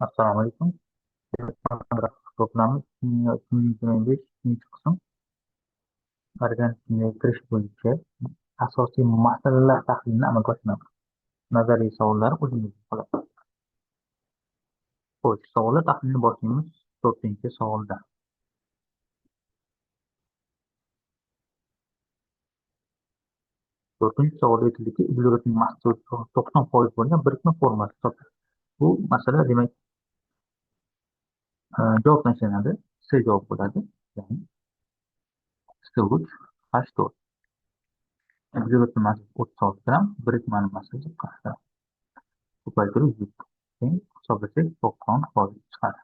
Assalomu alaykum. To'plami kimyo 2025 ikkinchi qism organik kimyoga kirish bo'yicha asosiy masalalar tahlilini amalga oshiramiz. Nazariy savollar o'zingizga qoladi. Xo'sh, savollar tahlilini boshlaymiz 4-savoldan. 4-savolda aytildiki, uglerodning massasi 90% bo'lgan birikma formulasi toping. Bu masala demak javobdan ishlanadi. C javob bo'ladi. Ya'ni C3 H4. Uglerodning massasi 36 gramm, birikmaning massasi 40 gramm. Ko'paytirib 100. Keyin hisoblasak 90% chiqadi.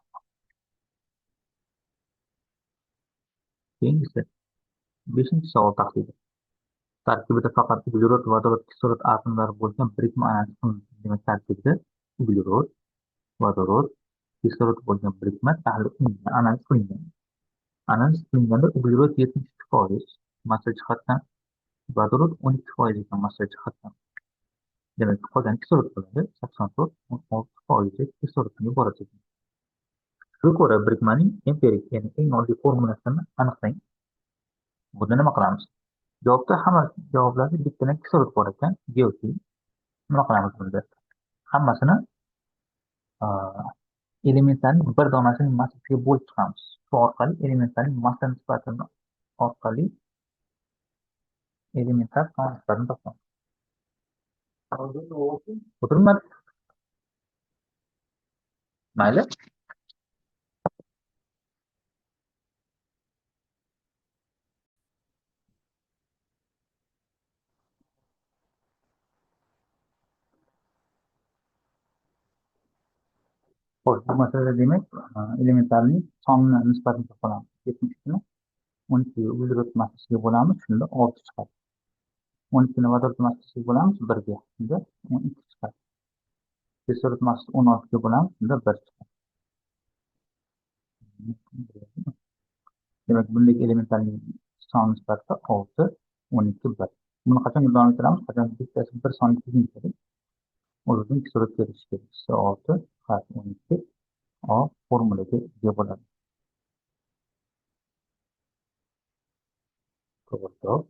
Keyingisi 5-savol tahlili. Tarkibida faqat uglerod, vodorod, kislorod atomlari bo'lgan birikma analiz qilinadi. Demak, tarkibida uglerod, vodorod, kislorod bo'lgan birikma tahlil qilingan, analiz qilingan. Analiz qilinganda uglerod 72% massa jihatdan, vodorod 12% ekan massa jihatdan. Demak, qolgan kislorod bo'ladi 84, 16% kisloroddan iborat ekan. Shunga ko'ra birikmaning empirik, ya'ni eng oddiy formulasini aniqlang. Bunda nima qilamiz? Javobda hamma javoblarda bittadan kislorod bor ekan, geotil. Nima qilamiz bunda? Hammasini elementlarning bir donasining massasiga bo'lib chiqamiz. Shu orqali elementlarning massa nisbatini orqali elementlar son nisbatini topamiz. O'tiribman. Mayli. Xo'sh, bu masalada demak, elementlarning sonini nisbatini topamiz. 72 ni 12 uglerod massasiga bo'lamiz, shunda 6 chiqadi. 12 ni vodorod massasiga bo'lamiz 1 ga, shunda 12 chiqadi. Kislorod massasi 16 ga bo'lamiz, shunda 1 chiqadi. Demak, bundagi elementlarning son nisbati 6, 12, 1. Buni qachon davom ettiramiz? Qachon bittasi bir songa teng kerak. O'zidan kislorod kelishi kerak. C6 H12 O formulaga ega bo'ladi. To'g'ri javob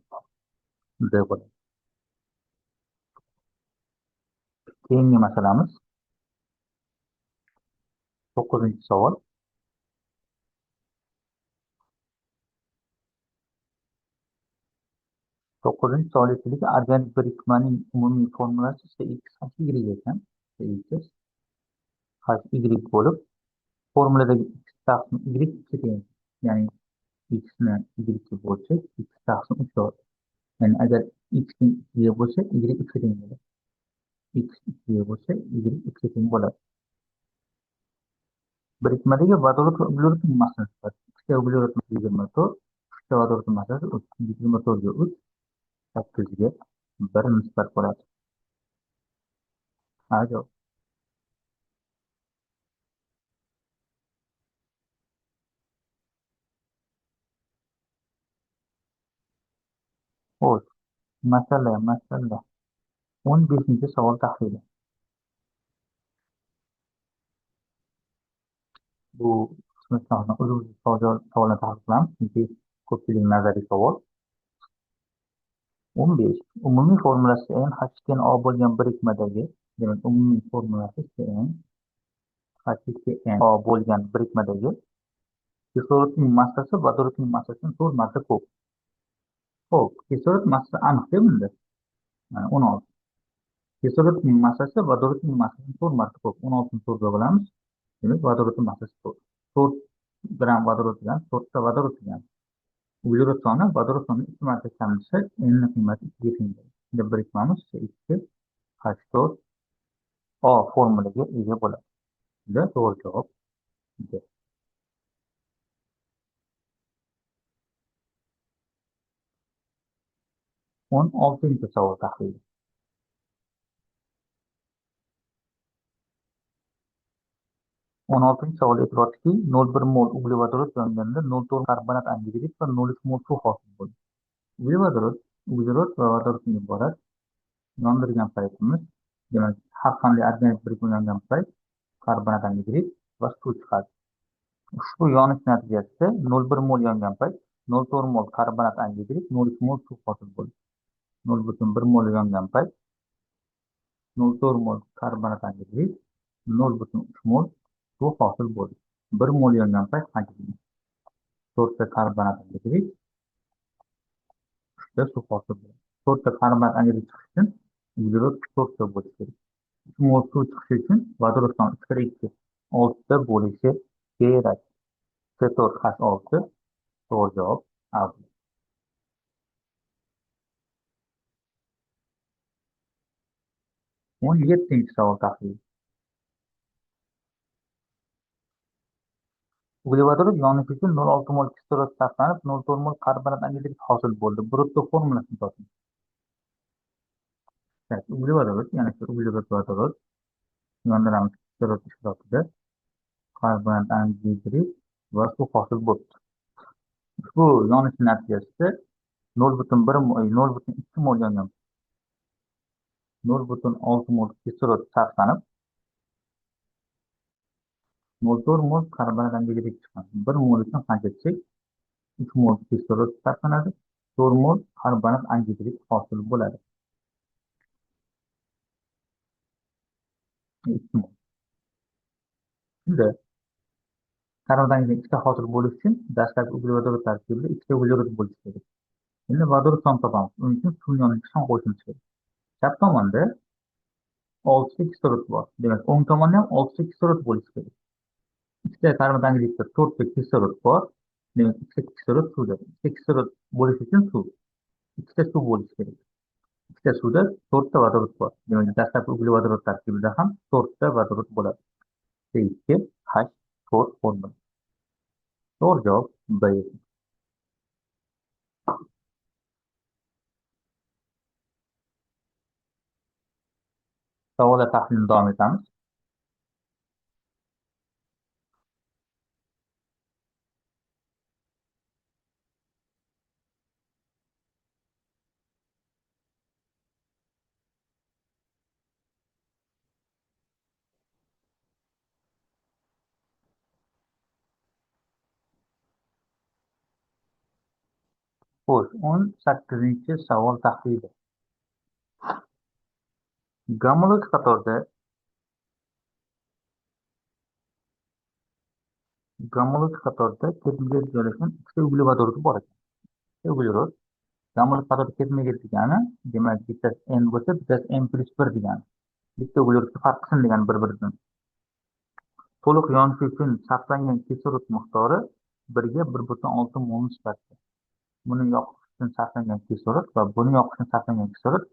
D bo'ladi. Keyingi masalamiz 9-savol. 9-savol aytildiki, organik birikmaning umumiy formulasi CXHY ekan. CXHY bo'lib, formuladagi x taqsim y 2 teng. Ya'ni x ni y ga bo'lsak, x taqsim 3 bo'ladi. Ya'ni agar x teng 2 ga bo'lsa, y 3 ga teng bo'ladi. X 2 ga bo'lsa, y 3 ga teng bo'ladi. Birikmadagi vodorod va uglerodning massa nisbati. Ikkita uglerod 24, uchta vodorod massasi 24 ga 3, 8 ga 1 nisbat bo'ladi. Ha, javob. Xo'sh, masala 15-savol tahlili. Bu qismni uzun savolni tahlil qilamiz, chunki ko'pchilik nazariy savol. 15. Umumiy formulasi NH2NO bo'lgan birikmadagi, demak, umumiy formulasi CnH2nO bo'lgan birikmadagi kislorodning massasi vodorodning massasidan 4 marta ko'p. Xo'p, kislorod massasi aniq bunda. Mana 16. Kislorodning massasi vodorodning massasidan 4 marta ko'p. 16 ni 4 ga bo'lamiz. Demak, vodorodning massasi 4. 4 gramm vodorod bilan 4 ta vodorod degan. Uglerod soni vodorod soni 2 marta kam desa, n qiymati 2 ga teng bo'ladi. Shunda birikmamiz 2 H4 O formulaga ega bo'ladi. Shunda to'g'ri javob D. 16-savol tahlili. 16-savol aytilyaptiki, 0,1 mol uglevodorod yonganda 0,4 karbonat angidrid va 0,3 mol suv hosil bo'ldi. Uglevodorod, uglerod va vodoroddan iborat yondirgan paytimiz, demak, har qanday organik birikma yongan payt Karbonat angidrid va suv chiqadi. Ushbu yonish natijasida 0,1 mol yongan payt 0,4 mol karbonat angidrid, 0,3 mol suv hosil bo'ldi. 0,1 mol yongan payt 0,4 mol karbonat angidrid, 0,3 mol suv hosil bo'ldi. 1 mol yongan payt qancha? 4 ta karbonat angidrid, 3 ta suv hosil bo'ldi. 4 ta karbonat angidrid chiqishi uchun uglerod 4 ta bo'lishi kerak. 3 mol suv chiqishi uchun vodorod soni 3 kira 2, 6 ta bo'lishi kerak. C4H6 to'g'ri javob A. 17-savol tahlili. Uglevodorod yonishi uchun 0,6 mol kislorod sarflanib, 0,4 mol karbonat angidrid hosil bo'ldi. Brutto formulasini toping. Uglevodorod, ya'ni uglerod vodorod yondiramiz kislorod ishtirokida karbonat angidrid va suv hosil bo'ldi. Ushbu yonish natijasida 0,1 0,2 mol yongan 0,6 mol kislorod sarflanib, 0,4 mol karbonat angidrid chiqqan. 1 mol uchun qancha desak, 3 mol kislorod sarflanadi, 4 mol karbonat angidrid hosil bo'ladi. 2 mol. Shunda karbonat angidrid ikkita hosil bo'lishi uchun dastlabki uglevodorod tarkibida ikkita uglerod bo'lishi kerak. Endi vodorod son topamiz. Uning uchun suvni yoniga son qo'shimiz kerak. Chap tomonda 6 ta kislorod bor. Demak, o'ng tomonda ham 6 ta kislorod bo'lishi kerak. Ikkita karbonat angidridda 4 ta kislorod bor. Demak, ikkita kislorod suvda. Ikkita kislorod bo'lishi uchun suv. Ikkita suv bo'lishi kerak. Ikkita suvda 4 ta vodorod bor. Demak, dastlabki uglevodorod tarkibida ham 4 ta vodorod bo'ladi. C2H4 formula. To'g'ri javob B. Savollar tahlilini davom etamiz. Xo'sh, 18-savol tahlili. Gomolog qatorda ketma-ket joylashgan ikkita uglevodorod bor ekan. Uglerod gomolog qatorda ketma-ket degani, demak, bittasi n bo'lsa, bittasi n plus 1 degani. Bitta uglerodga farq qilsin degani bir-biridan. To'liq yonishi uchun sarflangan kislorod miqdori 1ga 1,6 mol nisbatda. Buni yoqish uchun sarflangan kislorod va buni yoqish uchun sarflangan kislorod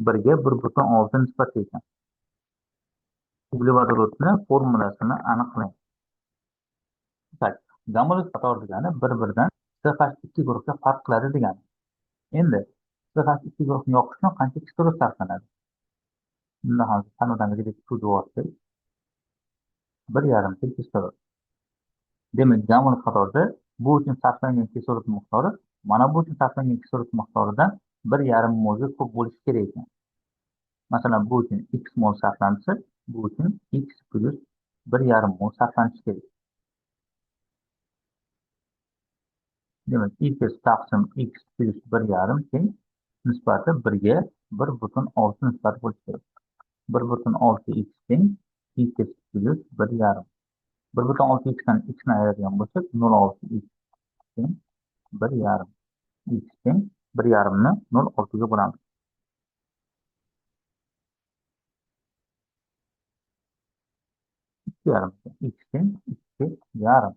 1ga 1,6 nisbatda ekan. Uglevodorodni formulasini aniqlang. Gomolog qator degani bir-biridan CH2 guruhga farq qiladi degani. Endi CH2 guruhni yoqish uchun qancha kislorod sarflanadi? Bunda ham karbonat angidrid suv deyapti. 1,5 ta kislorod. Demak, gomolog qatorda bu uchun sarflangan kislorod miqdori mana bu uchun sarflangan kislorod miqdoridan 1,5 molga ko'p bo'lishi kerak ekan. Masalan, bu uchun x mol sarflansa, bu uchun x plus 1,5 mol sarflanishi kerak. Demak, x taqsim x plus 1,5 teng nisbati 1ga 1,6 nisbati bo'lishi kerak. 1,6 x teng x plus 1,5. 1,6 x dan x ni ayiradigan bo'lsak, 0,6 x teng 1,5. X teng 1,5 ni 0,6 ga bo'lamiz. 2,5 x teng 2,5.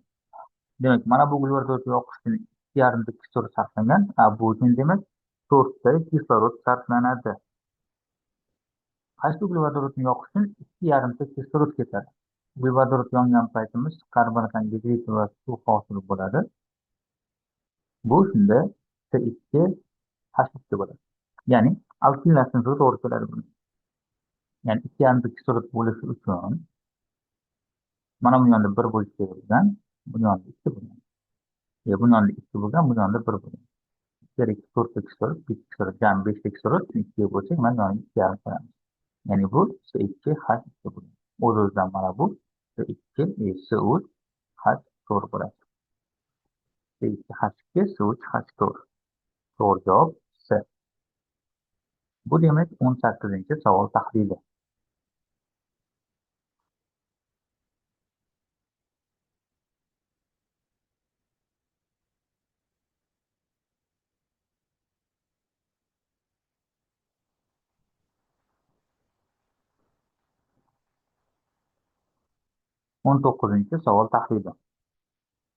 Demak, mana bu uglevodorod yoqish uchun 2,5 ta kislorod sarflangan, bu uchun demak 4 ta kislorod sarflanadi. Qaysi uglevodorodni yoqish uchun 2,5 ta kislorod ketadi? Uglevodorod yongan paytimiz karbonat angidrid va suv hosil bo'ladi. Bu shunda C2H2 bo'ladi. Ya'ni alkinlar sinfiga to'g'ri keladi buni. Ya'ni 2,5 ta kislorod bo'lishi uchun mana bu yonda 1 bo'lishi kerak bo'lgan, bu yonda 2 bo'lgan. Bu yonda 2 bo'lgan, bu yonda 1 bo'lgan. 2 2 4 ta kislorod, 5 kislorod, jami 5 ta kislorod, 2 ga bo'lsak, mana yoniga 2,5 qo'yamiz. Ya'ni bu C2H2 bo'lgan. O'z-o'zidan mana bu 2, S3 H4 bo'ladi. C2 H2, S3 H4. To'g'ri javob C. Bu demak 18-savol tahlili. 19-savol tahlili.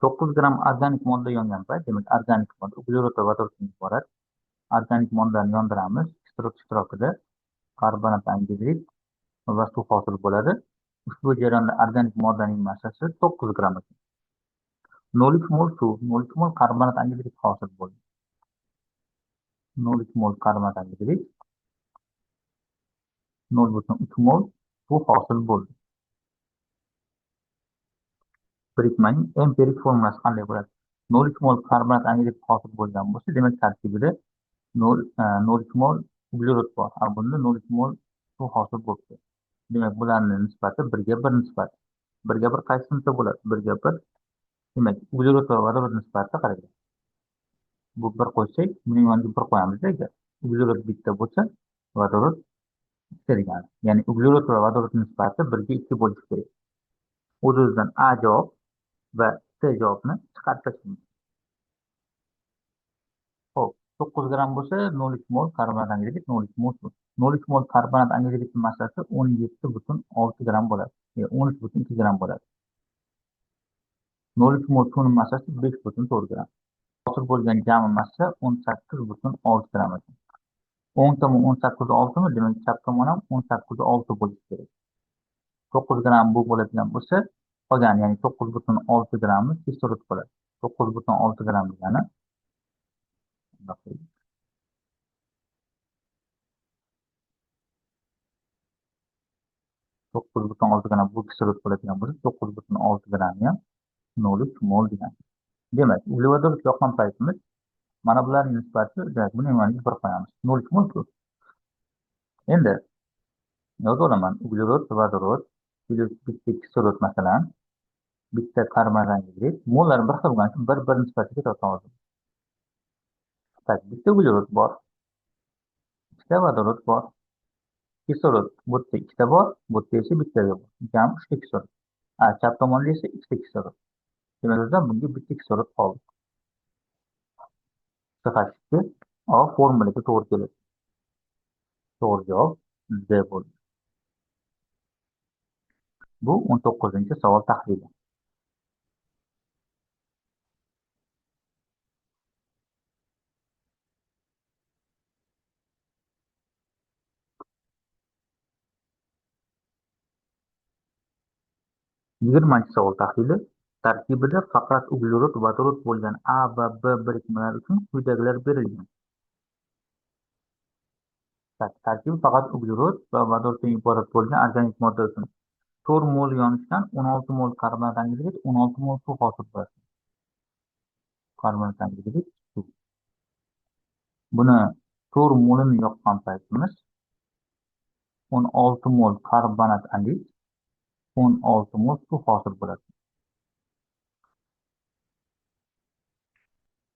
9 gram organik modda yongan payt, demak organik modda uglerod va vodoroddan iborat. Organik moddani yondiramiz, kislorod ishtirokida karbonat angidrid va suv hosil bo'ladi. Ushbu jarayonda organik moddaning massasi 9 gram ekan. 0,3 mol suv, 0,3 mol karbonat angidrid hosil bo'ldi. 0,3 mol karbonat angidrid, 0,3 mol suv hosil bo'ldi. Birikmaning empirik formulasi qanday bo'ladi? 0,3 mol karbonat angidrid hosil bo'lgan bo'lsa, demak tarkibida 0,3 mol uglerod bor. Bunda 0,3 mol suv hosil bo'libdi. Demak, bularning nisbati 1ga 1 nisbat. 1ga 1 qaysi sinfda bo'ladi? 1ga 1. Demak, uglerod va vodorod nisbati qarang. Bu 1 qo'ysak, buning yoniga 1 qo'yamiz agar uglerod bitta bo'lsa, vodorod ikkita degani. Ya'ni uglerod va vodorod nisbati 1ga 2 bo'lishi kerak. O'z-o'zidan A javob va C javobni chiqarib tashlaymiz. Xo'p, 9 gram bo'lsa 0,3 mol karbonat angidrid, 0,3 mol suv. 0,3 mol karbonat angidridning massasi 17,6 gram bo'ladi. Ya'ni 13,2 gram bo'ladi. 0,3 mol suvning massasi 5,4 gram. Hosil bo'lgan jami massa 18,6 gram ekan. O'ng tomon 18,6 mi? Demak, chap tomon ham 18,6 bo'lishi kerak. 9 gram bu bo'ladigan bo'lsa, qolgan, ya'ni 9,6 grammi kislorod bo'ladi. 9,6 gram degani 9,6 gram bu kislorod bo'ladigan bo'lsa, 9,6 grammi ham 0,3 mol degani. Demak, uglevodorod yoqqan paytimiz mana bularning nisbati, demak, buni yoniga 1 qo'yamiz. 0,3 mol suv. Endi yozib olaman, uglerod, vodorod plyus bitta kislorod masalan, bitta karbon angidrid, mollar bir xil bo'lgani uchun bir-bir nisbatiga tortamiz. Tak, bitta uglerod bor, ikkita vodorod bor, kislorod bu yerda ikkita bor, bu yerda esa bitta bor. Jami 3 ta kislorod. Chap tomonda esa ikkita kislorod. Demak, o'zidan bunga bitta kislorod qoldi. CH2 A formulaga to'g'ri keladi. To'g'ri javob D bo'ldi. Bu 19-savol tahlili. 20-savol tahlili. Tarkibida faqat uglerod, vodorod bo'lgan A va B birikmalari uchun quyidagilar berilgan. Tarkibi faqat uglerod va vodoroddan iborat bo'lgan organik modda uchun 4 mol yonishdan 16 mol karbonat angidrid, 16 mol suv hosil bo'ladi. Karbonat angidrid suv. Buni 4 molini yoqqan paytimiz 16 mol karbonat angidrid, 16 mol suv hosil bo'ladi.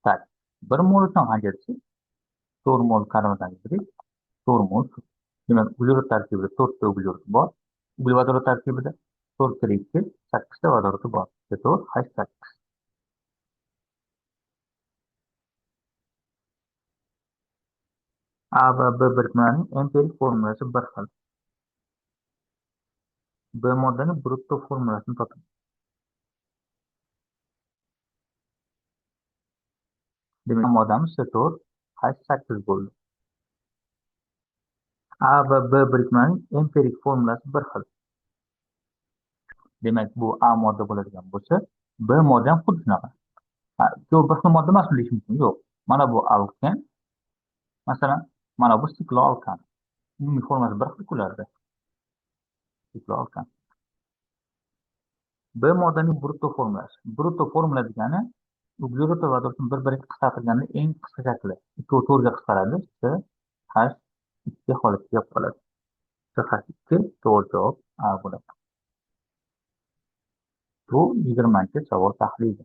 Tak, 1 mol uchun qancha desak? 4 mol karbonat angidrid, 4 mol suv. Demak, uglerod tarkibida 4 ta uglerod bor. Uglevodorod tarkibida 4 kere 2, 8 ta vodorodi bor. 4 H8. A va B birikmalarining empirik formulasi bir xil. B moddaning brutto formulasini toping. Demak, moddamiz C4 H8 bo'ldi. A va B birikmalarining empirik formulasi bir xil. Demak, bu A modda bo'ladigan bo'lsa, B modda ham xuddi shunaqa. Ikkovi bir xil modda emasmi deyish mumkin? Yo'q. Mana bu alken. Masalan, mana bu sikloalkan. Umumiy formasi bir xil ularda. Sikloalkan. B moddaning brutto formulasi. Brutto formula degani uglerod va vodorodni bir-biriga qisqartirganda eng qisqa shakli. Ikkovi to'rtga qisqaradi. C H 2 holatga kelib qoladi. C H 2 to'g'ri javob A bo'ladi. Bu 20-savol tahlili.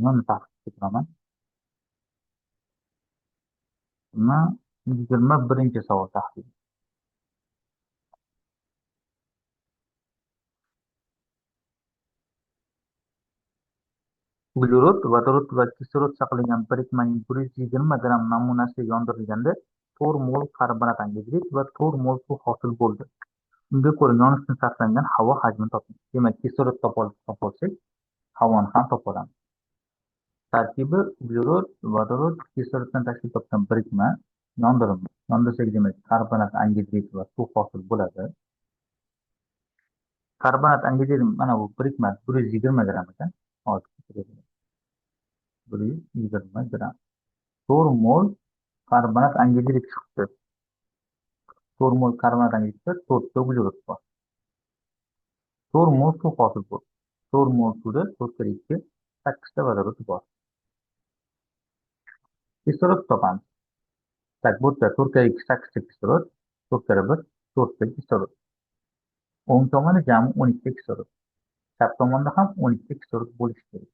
Buni tahlil qilib. Buni 21-savol tahlili. Uglerod, vodorod va kislorod saqlangan birikmaning 120 gramm namunasi yondirilganda 4 mol karbonat angidrid va 4 mol suv hosil bo'ldi. Unga ko'ra yonish uchun sarflangan havo hajmini toping. Demak, kislorod topolsak, havoni ham topolamiz. Tarkibi uglerod, vodorod, kisloroddan tashkil topgan birikma yondirildi. Yondirsak, demak, karbonat angidrid va suv hosil bo'ladi. Karbonat angidrid mana bu birikma 120 gramm ekan. Hozir 120 gramm. 4 mol karbonat angidrid chiqdi. 4 mol karbonat angidridda 4 ta uglerod bor. 4 mol suv hosil bo'ldi. 4 mol suvda 4 kere 2 8 ta vodorod bor. Kislorod topamiz. Tak, bu yerda 4 kere 2 8 ta kislorod, 4 kere 1 4 ta kislorod. O'ng tomoni jami 12 ta kislorod. Chap tomonda ham 12 ta kislorod bo'lishi kerak.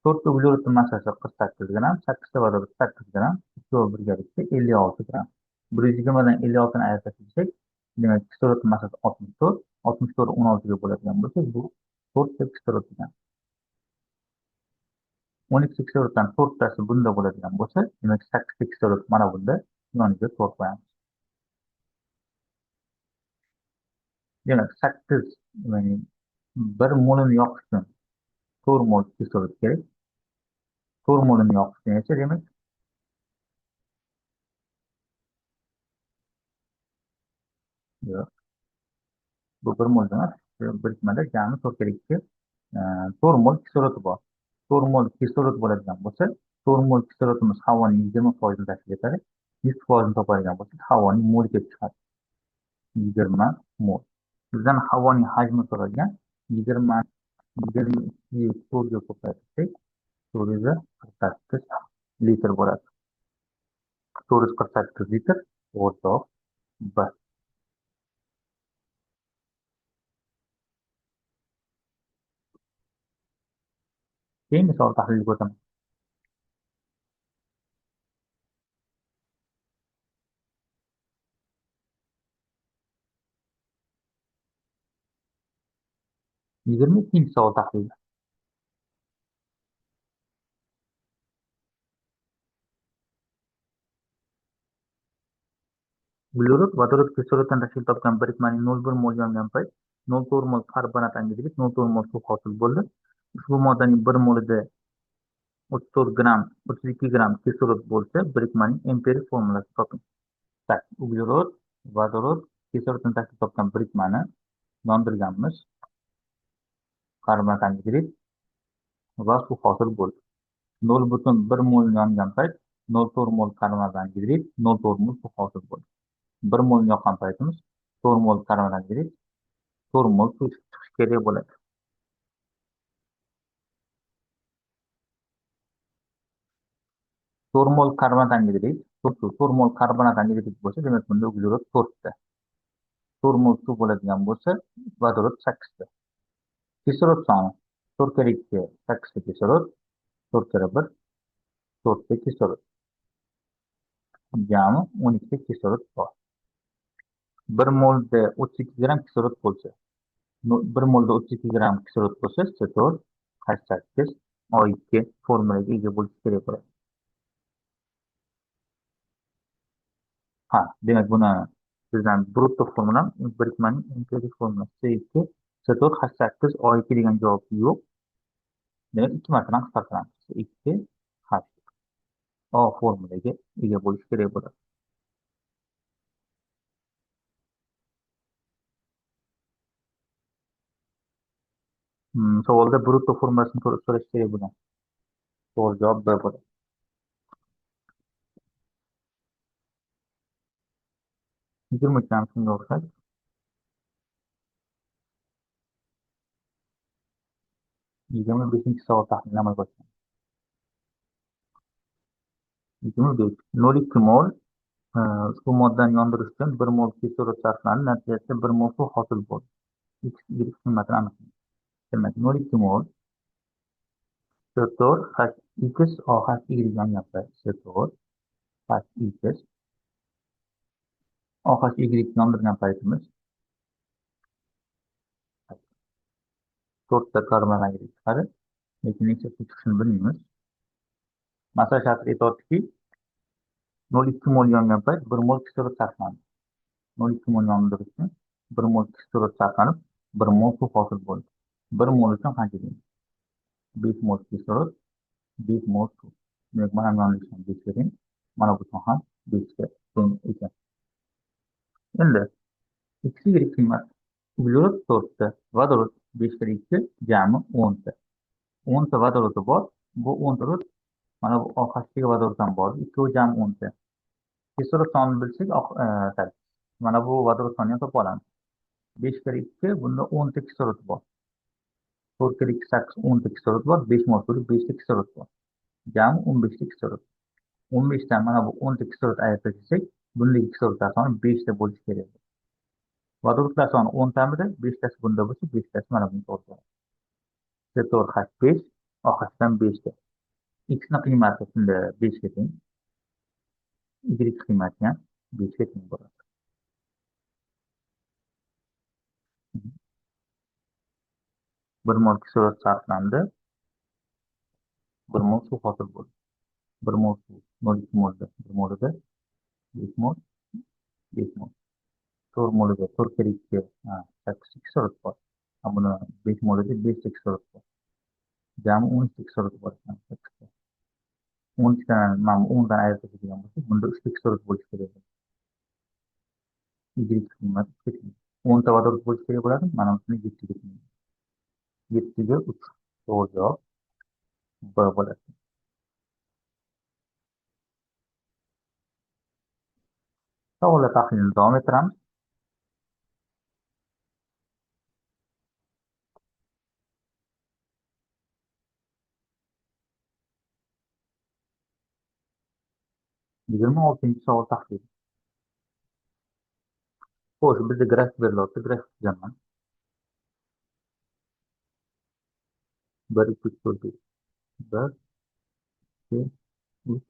4 ta uglerodning massasi 48 gramm, 8 ta vodorod 8 gramm, ikkovi birgalikda 56 gramm. 120 dan 56 ni ayirib tashlasak, demak kislorodning massasi 64, 64 16 ga bo'ladigan bo'lsa, bu 4 ta kislorod degan. 12 kisloroddan 4 tasi bunda bo'ladigan bo'lsa, demak 8 ta kislorod mana bunda, yoniga 4 qo'yamiz. Demak 8, ya'ni 1 molini yoqish uchun 4 mol kislorod kerak. 4 molini yoqish uchun esa demak yo'q. Bu 1 mol emas, birikmada jami 4 kere 2, 4 mol kislorodi bor. 4 mol kislorod bo'ladigan bo'lsa, 4 mol kislorodimiz havoning 20%ni tashkil etadi. 100%ni topadigan bo'lsak, havoning moli kelib chiqadi. 20 mol. Bizdan havoning hajmi so'ralgan. 20 22 4 ga ko'paytirsak, 448 litr bo'ladi. 448 litr to'g'ri javob B. Keyingi savol tahliliga o'taman. 22-savol tahlili. Uglerod vodorod kisloroddan tashkil topgan birikmaning 0,1 mol yongan payt 0,4 mol karbonat angidrid, 0,4 mol suv hosil bo'ldi. Ushbu moddaning 1 molida 34 gramm, 32 gramm kislorod bo'lsa, birikmaning empirik formulasini toping. Tak, uglerod, vodorod, kisloroddan tashkil topgan birikmani yondirganmiz. Karbonat angidrid va suv hosil bo'ldi. 0,1 mol yongan payt 0,4 mol karbonat angidrid, 0,4 mol suv hosil bo'ldi. 1 mol yoqqan paytimiz 4 mol karbonat angidrid, 4 mol suv chiqishi kerak bo'ladi. 4 mol karbonat angidrid, 4 mol karbonat angidrid bo'lsa, demak bunda uglerod 4 ta. 4 mol suv bo'ladigan bo'lsa, vodorod 8 ta. Kislorod soni 4 kere 2 8 ta kislorod, 4 kere 1 4 ta kislorod. Jami 12 ta kislorod bor. 1 molda 32 gramm kislorod bo'lsa, 1 molda 32 gramm kislorod bo'lsa, C4 H8 O2 formulaga ega bo'lishi kerak bo'ladi. Ha, demak buni bizdan brutto formulam birikmaning empirik formulasi C2 C4 H8 O2 degan javob yo'q. Demak 2 martadan qisqartiramiz. C2 H O formulaga ega bo'lishi kerak bo'ladi. Savolda brutto formulasini so'rash kerak bo'lgan. To'g'ri javob B bo'ladi. 23 ham shunga o'xshash. 25-savol tahlilini amalga oshiramiz. 25 0,2 mol Ushbu moddani yondirish uchun 1 mol kislorod sarflandi, natijasida 1 mol suv hosil bo'ldi. X, Y qiymatini aniqlang. Demak, 0,2 mol C4 H X O H Y yonyapti. C4 H X O H Y yondirgan paytimiz 4ta karbon angidrid chiqadi. Lekin necha suv chiqishini bilmaymiz. Masala shartida aytyaptiki, 0,2 mol yongan payt 1 mol kislorod sarflandi. 0,2 mol yondirish uchun 1 mol kislorod sarflanib, 1 mol suv hosil bo'ldi. 1 mol uchun qancha deymiz? 5 mol kislorod, 5 mol suv. Demak, mana bu yondirishdan 5 ga teng, mana bu ham 5 ga teng ekan. Endi X Y qiymat uglerod 4ta, vodorod 5 kira 2 jami 10ta. 10ta vodorodi bor. Bu 10 ta mana bu O H ga vodorod ham bor. Ikkovi jami 10ta. Kislorod sonini bilsak, mana bu vodorod sonini ham topa olamiz. 5 kira 2, bunda 10ta kislorod bor. 4 kira 2 8, 10ta kislorod bor. 5 mol suvda 5ta kislorod bor. Jami 15 ta kislorod. 15 dan mana bu 10 ta kislorod ayirib tashlasak, bundagi kislorodlar soni 5 ta bo'lishi kerak. Vodorodlar soni 10 tamida, 5 tasi bunda bo'lsa, 5 tasi mana bunda to'g'ri keladi. C4 H 5, O H dan 5 ta. X ni qiymati shunda 5 ga teng. Y qiymati ham 5 ga teng bo'ladi. 1 mol kislorod sarflandi, 1 mol suv hosil bo'ldi. 1 mol suv 0,2 molda, 1 molida 5 mol, 5 mol. 4 molida 4 kira 2, 8 kislorod bor. Buni 5 molida 5 ta kislorod bor. Jami 13 ta kislorod bor ekan, sakkizta. 13 tadan mana bu 10 dan ayirib tashlagan bo'lsak, bunda 3 ta kislorod bo'lishi kerak. Y qiymati uchga teng. 10 ta vodorod bo'lishi kerak bo'ladi. Mana buni 7 ga teng. 7 ga 3 to'g'ri javob B bo'ladi. Savollar tahlilini davom ettiramiz. 26-savol tahlili. Xo'sh, bizda grafik berilyapti, grafik chizaman. 1, 2, 3, 4, 5. 1, 2, 3,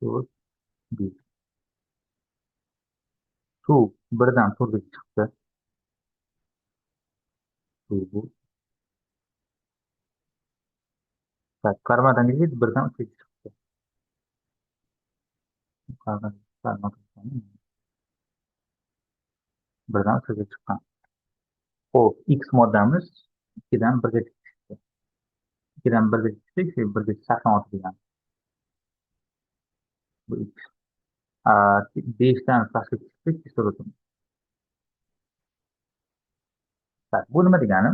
4, 5. Suv birdan to'rtgacha chiqdi. Suv bu. Tak, karbonat angidrid birdan uchgacha chiqdi. Birdan uchgacha chiqqan. Xo'p, X moddamiz 2dan 1gacha chiqdi. 2dan 1gacha chiqdi, shu 1gacha saqlanyapti degan. Bu X. 5dan pastga tushdi kislorodimiz. Tak, bu nima degani?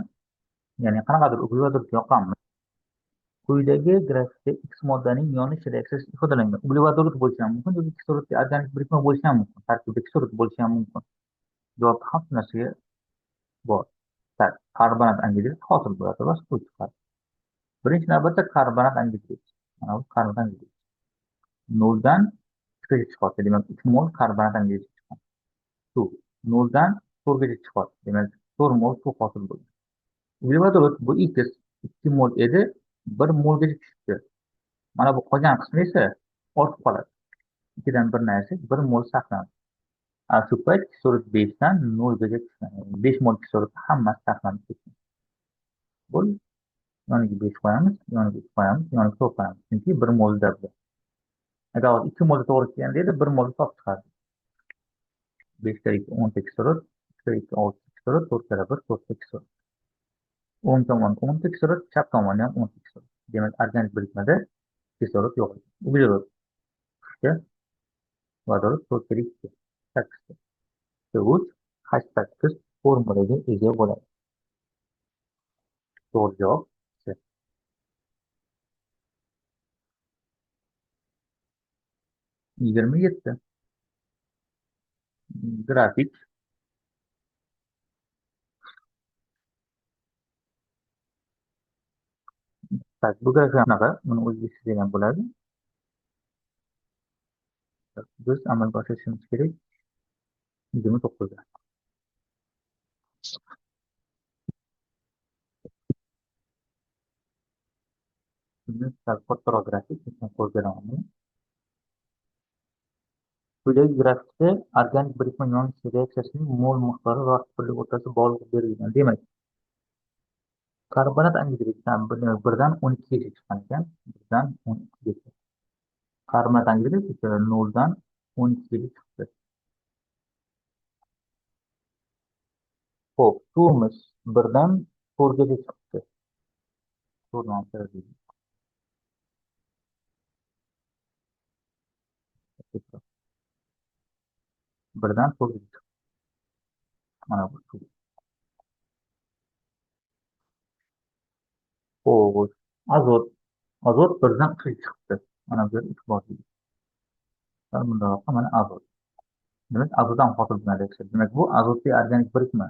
Ya'ni qanaqadir uglevodorod yoqamiz. Quyidagi grafikda X moddaning yonish reaksiyasi ifodalangan. Uglevodorod bo'lishi ham mumkin yoki kislorodga organik birikma bo'lishi ham mumkin. Tarkibida kislorod bo'lishi ham mumkin. Javob hamma narsaga bor. Tak, karbonat angidrid hosil bo'ladi va suv chiqadi. Birinchi navbatda karbonat angidrid. Mana bu karbonat angidrid. 0dan 3gacha chiqyapti. Demak, 3 mol karbonat angidrid chiqqan. Suv 0dan 4gacha chiqyapti. Demak, 4 mol suv hosil bo'ldi. Uglevodorod bu X 2 mol edi, 1 molgacha tushdi. Mana bu qolgan qismi esa ortib qoladi. 2dan 1 ayirsak, 1 mol saqlanadi. Shu payt kislorod 5dan 0gacha tushgan. 5 mol kislorod hammasi saqlanib ketgan. Bo'ldi. Yoniga 5 qo'yamiz, yoniga 3 qo'yamiz, yoniga 4 qo'yamiz. Chunki 1 molda bu. Agar 2 molda to'g'ri kelganda edi, 1 molda topib chiqardi. 5 kira 2 10 ta kislorod, 3 kira 2 6 ta kislorod, 4 kira 1 4 ta kislorod. O'ng tomon 10 ta kislorod, chap tomoni ham 10 ta kislorod. Demak, organik birikmada kislorod yo'q. Uglerod 3ta, vodorod 4 kira 2 8 ta. 3 H8 formulaga ega bo'ladi. To'g'ri javob C. 27. Grafik. Tak, bu grafik anaqa, buni o'ziga chizsak ham bo'ladi. Biz amalga oshirishimiz kerak 29da. Buni sal kattaroq grafik, qo'yib beraman. Quyidagi grafikda organik birikma yonish reaksiyasining mol miqdori va vaqt birligi o'rtasida bog'liq berilgan. Demak, karbonat angidriddan 1dan 12 gacha chiqqan ekan. 1dan 12 gacha. Karbonat angidrid 0dan 12 gacha chiqdi. Xo'p, suvimiz 1dan 4 gacha chiqdi. 4 1dan 4 gacha chiqdi. Mana bu suv. Xo'sh, azot. Azot 1dan 3 chiqdi. Mana bu yerda 3 bor deydi. Bundoq mana azot. Demak, azotdan hosil bo'lgan reaksiya. Demak, bu azotli organik birikma.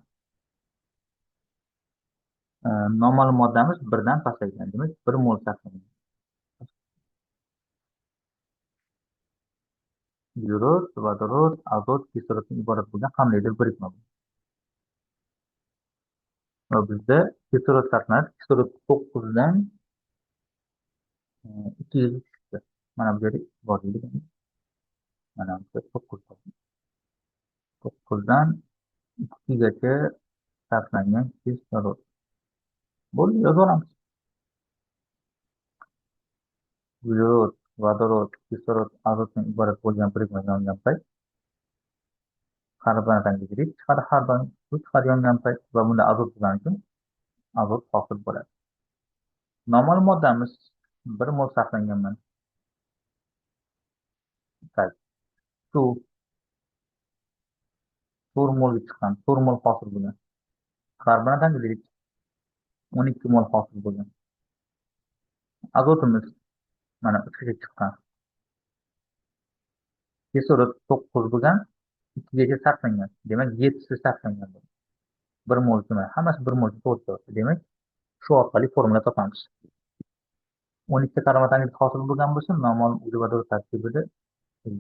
Noma'lum moddamiz 1dan pasaygan. Demak, 1 mol sarflangan. Uglerod, vodorod, azot, kisloroddan iborat bo'lgan qandaydir birikma bu. Va bizda kislorod sarflanadi. Kislorod 9dan 2 ga tushdi. Mana bu yerda bor deydi. Mana bu yerda 9 bor. 9dan 2 gacha sarflangan kislorod. Bo'ldi, yozib olamiz. Uglerod, vodorod, kislorod, azotdan iborat bo'lgan birikma yongan payt karbonat angidrid chiqadi, har doim suv chiqadi yongan payt va bunda azot bo'lgani uchun azot hosil bo'ladi. Noma'lum moddamiz 1 mol sarflanganman. Suv 4 molga chiqqan, 4 mol hosil bo'lgan. Karbonat angidrid 12 mol hosil bo'lgan. Azotimiz mana 3 gacha chiqqan. Kislorod 9 bo'lgan, 2 gacha sarflangan. Demak, 7si sarflangan. 1 mol emas, hammasi 1 mol to'g'ri kelyapti. Demak, shu orqali formula topamiz. 12 ta karbonat angidrid hosil bo'lgan bo'lsa, noma'lum uglevodorod tarkibida,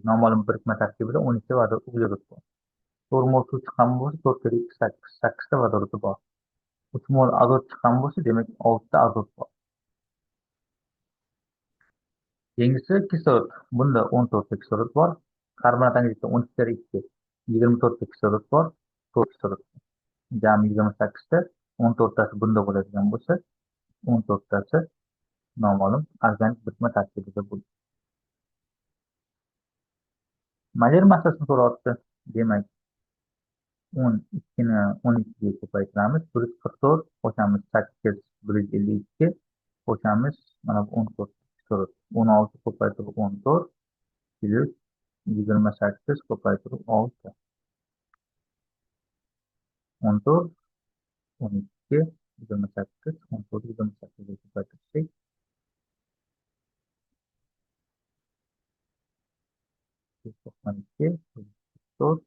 noma'lum birikma tarkibida 12 ta uglerod bor. 4 mol suv chiqqan bo'lsa, 4 kere 2 8, 8 ta vodorodi bor. 3 mol azot chiqqan bo'lsa, demak 6 ta azot bor. Keyingisi kislorod. Bunda 14 ta kislorod bor. Karbonat angidridda 12 kere 2 24 ta kislorod bor. 4 kislorod. Jami 28 ta, 14 tasi bunda bo'ladigan bo'lsa, 14 tasi noma'lum organik birikma tarkibida bo'ladi. Molar massasini so'rayapti. Demak, 12 ni 12 ga ko'paytiramiz. 144 qo'shamiz 8 152 qo'shamiz mana bu 14 kislorod. 16 ko'paytirib 14 plyus 28 ko'paytirib 6. 14 12 28 14 28 ga ko'paytirsak 92 4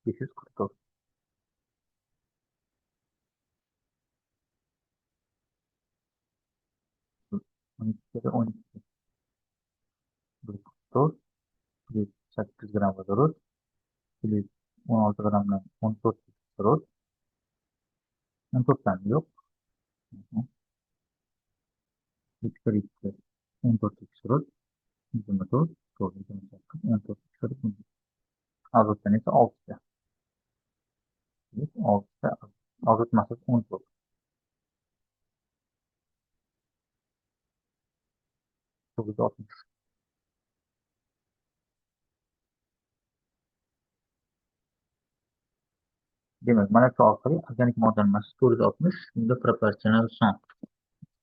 544. 12 12 144 plyus 8 gram vodorod plyus 16 gramdan 14 kislorod. 14 dan yo'q. 3 kere 2 14 kislorod 24 to'g'ri 28 14 kislorod. Azotdan esa 6 ta. 6 ta azot massasi 14. 960. Demak, mana shu orqali organik moddaning massasi 460, bunda proporsional son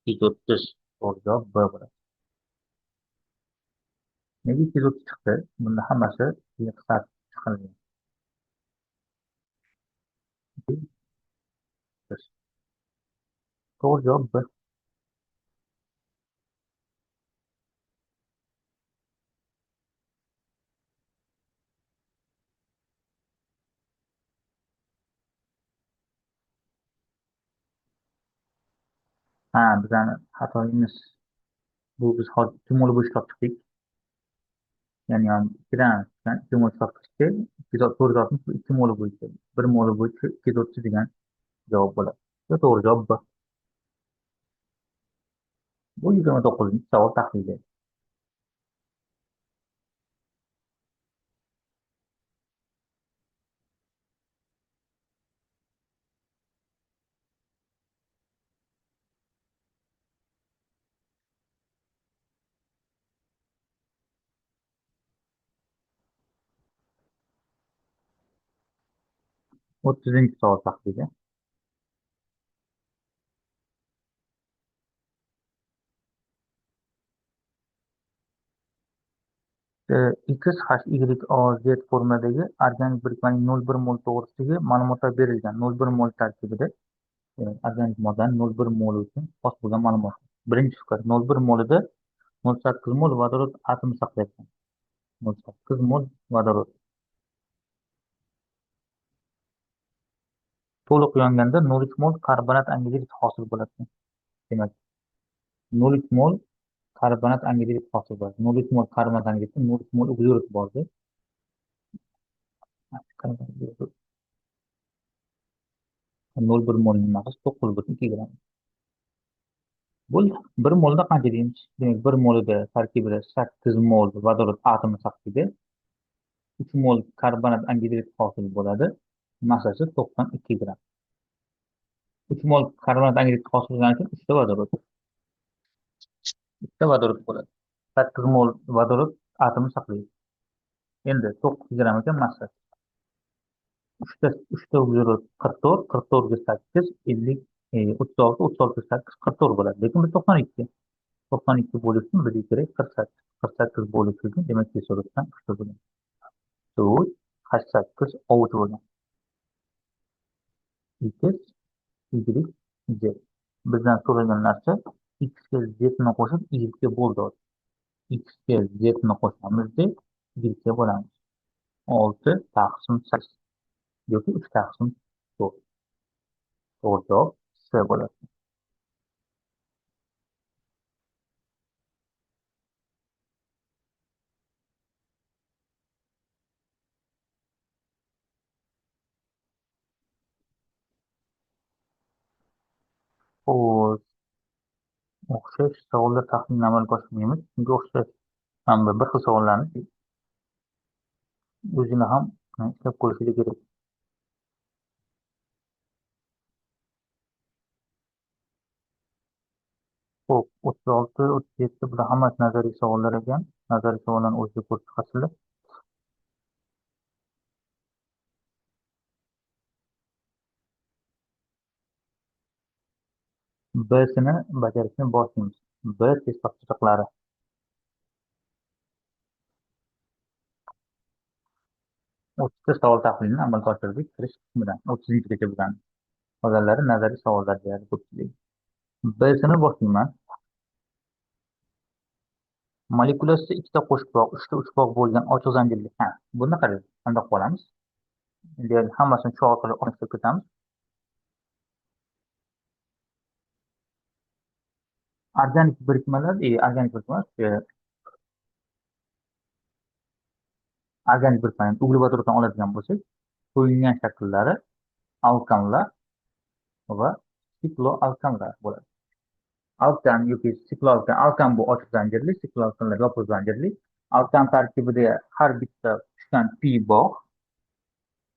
230. To'g'ri javob B bo'ladi. Nega 230 chiqdi? Bunda hammasi qisqartirib chiqarilgan. To'g'ri javob B. Ha, bizani xatoyimiz bu, biz hozir 2 mol bo'sh topdik. Ya'ni ham ikkidan 2 mol chiqishga 460 bu 2 moli bo'yicha, 1 moli bo'yicha 230 degan javob bo'ladi. Va to'g'ri javob B. Bu 29-savol tahlili. 30-savol tahlili. X, H, Y, A, Z formuladagi organik birikmaning 0,1 mol to'g'risidagi ma'lumotlar berilgan. 0,1 mol tarkibida organik moddaning 0,1 moli uchun xos bo'lgan ma'lumot. Birinchi fikr, 0,1 molida 0,8 mol vodorod atomi saqlayapman. 0,8 mol vodorod. To'liq yonganda 0,3 mol karbonat angidrid hosil bo'ladi. Demak, 0,3 mol karbonat angidrid hosil bo'ladi. 0,3 mol karbonat angidridda 0,3 mol uglerod bordi. 0,1 molning massasi 9,2 gramm. Bo'ldi. 1 molda qancha deymiz? Demak, 1 molida tarkibida 8 mol vodorod atomi saqlaydi. 3 mol karbonat angidrid hosil bo'ladi. Massasi 92 gramm. 3 mol karbonat angidrid hosil bo'lgani uchun 3 ta vodorod. 3 ta vodorod bo'ladi. 8 mol vodorod atomi saqlaydi. Endi 9 gramm ekan massasi. 3 ta uglerod 44, 44 ga 8, 50, 36, 36 ga 8, 44 bo'ladi. Lekin biz 92. 92 bo'lishi uchun bizga kerak 48. 48 bo'lishi uchun demak kisloroddan 3 ta bo'ladi. 4, 8 O3 bo'lgan. X, Y, Z. Bizdan so'ralgan narsa X ga Z ni qo'shib Y ga bo'ldi. X ga Z ni qo'shamiz deb Y ga bo'lamiz. 6 taqsim 8 yoki 3 taqsim 4. To'g'ri javob C bo'ladi. Xo'sh, o'xshash savollar tahlilini amalga oshirmaymiz. Chunki o'xshash ham bir xil savollarni o'zini ham ishlab ko'rishingiz kerak. Xo'p, 36, 37 bular hammasi nazariy savollar ekan. Nazariy savollarni o'zida ko'rib chiqasizlar. B-sini bajarishni boshlaymiz. B test topshiriqlari. 30 ta savol tahlilini amalga oshirdik kirish qismidan 30-gacha bo'lgan. Qolganlari nazariy savollar deyarli ko'pchiligi. B-sini boshlayman. Molekulasida ikkita qo'shbog', 3 ta uchbog' bo'lgan ochiq zanjirli. Ha, buni qarang, qanday qilib olamiz? Deyarli hammasini shu orqali ishlab ketamiz. Organik birikmalar, organik birikmalar, organik birikmalarni uglevodoroddan oladigan bo'lsak, to'yingan shakllari alkanlar va sikloalkanlar bo'ladi. Alkan yoki sikloalkan, alkan bu ochiq zanjirli, sikloalkanlar yopiq zanjirli. Alkan tarkibida har bitta tushgan pi bog'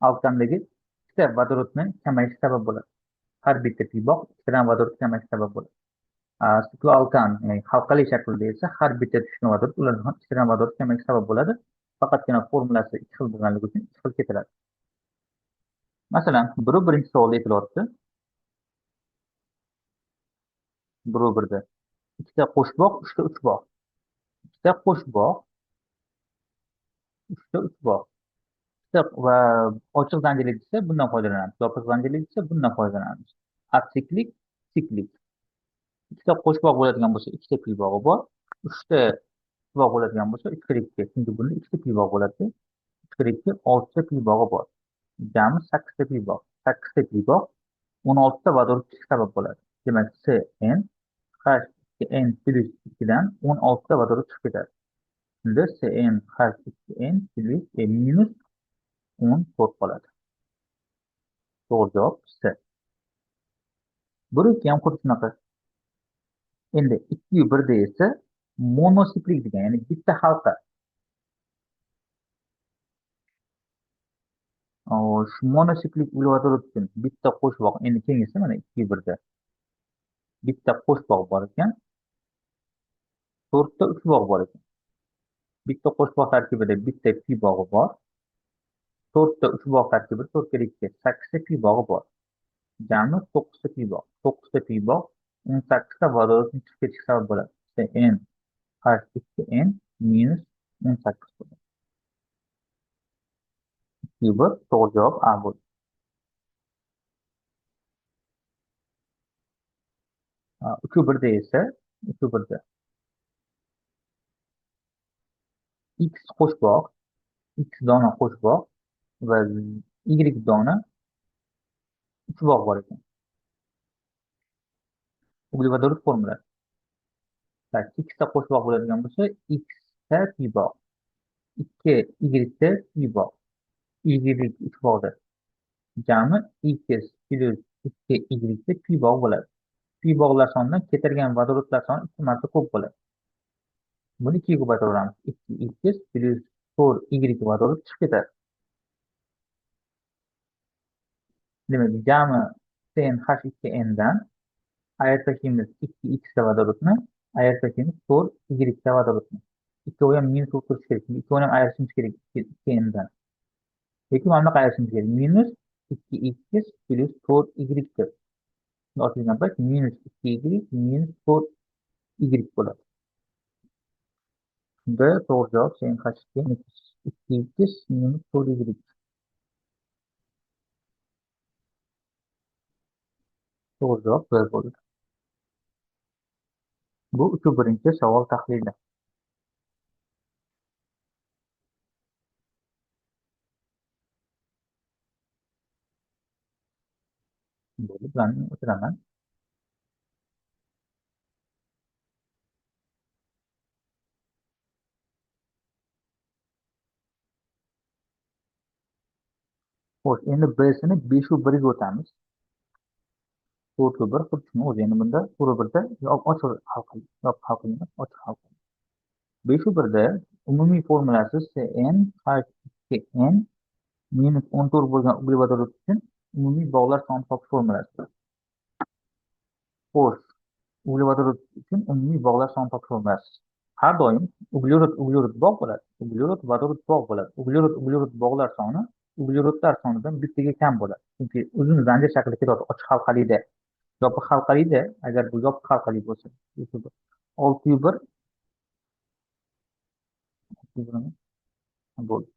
alkandagi ikkita vodorodni kamayishi sabab bo'ladi. Har bitta pi bog' ikkitadan vodorod kamayishi sabab bo'ladi. Sikloalkan, ya'ni halqali shaklda esa har bitta tushgan vodorod ulardan ham ikkitadan vodorod kamayishi sabab bo'ladi. Faqatgina formulasi ikki xil bo'lganligi uchun ikki xil ketiladi. Masalan, birov birinchi savolda aytilyapti. Birov birda ikkita qo'shbog', uchta uchbog'. Ikkita qo'shbog', uchta uchbog'. Ikkita va ochiq zanjirli desa bundan foydalanamiz. Yopiq zanjirli desa bundan foydalanamiz. Atsiklik, siklik. Ikkita qo'shbog' bo'ladigan bo'lsa, ikkita piybog'i bor. Uchta bog' bo'ladigan bo'lsa, 3 kira 2. Chunki bunda ikkita piybog' bo'ladi. 3 kira 2, 6 ta piybog'i bor. Jami 8 ta piybog'. 8 ta piybog' 16 ta vodorod chiqishi sabab bo'ladi. Demak, C N H 2 N plus 2 dan 16 ta vodorod chiqib ketadi. Shunda CnH2n plyus minus 14 qoladi. To'g'ri javob C. Bir ikki ham xuddi shunaqa. Endi 2 1 da esa monosiklik degan, ya'ni bitta halqa. Shu monosiklik uglevodorod uchun bitta qo'shbog', endi keyingisi mana 2 1 da bitta qo'shbog' bor ekan, 4 ta uchbog' bor ekan. Bitta qo'shbog' tarkibida bitta pi bog'i bor. 4 ta uchbog' tarkibida 4 kere 2, 8 ta pi bog'i bor. Jami 9 ta pi bog'. 9 ta pi bog' 18 ta vodorodning chiqib ketishiga sabab bo'ladi. CnH2n minus 18 bo'ladi. 2 1 to'g'ri javob A bo'ldi. 3 1 da esa 3 1 da X qo'shbog', X dona qo'shbog' va Y dona uchbog' bor ekan. Uglevodorod formulasi. Tak, X ta qo'shbog' bo'ladigan bo'lsa, X ta pi bog', 2 Y ta pi bog', Y uchbog'da jami X plyus 2 Y ta pi bog' bo'ladi. Pi bog'lar sonidan ketilgan vodorodlar soni 2 marta ko'p bo'ladi. Buni 2 ga ko'paytiraveramiz. 2 X plyus 4 Y vodorod chiqib ketadi. Demak, jami CnH2n dan ayirib tashlaymiz 2x vodorodni, ayirib tashlaymiz 4y vodorodni. Ikkovi ham minus bo'lib turishi kerak. Ikkovini ham ayirishimiz kerak 2n dan. Yoki mana bunaqa ayirishimiz kerak. Minus 2x plyus 4y deb. Ochilgan payt minus 2y minus 4y bo'ladi. Shunda to'g'ri javob CnH2n 2x minus 4y. To'g'ri javob B bo'ldi. Bu 3-1 savol tahlili. Bo'ldi, bularni o'chiraman. Xo'sh, endi B-sini 5 1 ga o'tamiz. 4 1 xuddi shuni o'zi. Endi bunda 4 1 da ochiq halqa, yopiq halqa emas, ochiq halqa. 5 1 da umumiy formulasi CnH2n minus 14 bo'lgan uglevodorod uchun umumiy bog'lar soni topish formulasi. Xo'sh, uglevodorod uchun umumiy bog'lar soni topish formulasi. Har doim uglerod uglerod bog' bo'ladi, uglerod vodorod bog' bo'ladi. Uglerod uglerod bog'lar soni uglerodlar sonidan bittaga kam bo'ladi. Chunki uzun zanjir shaklida ketadi ochiq halqalida. Yopiq halqalida, agar bu yopiq halqali bo'lsa, 6 1 bo'ldi.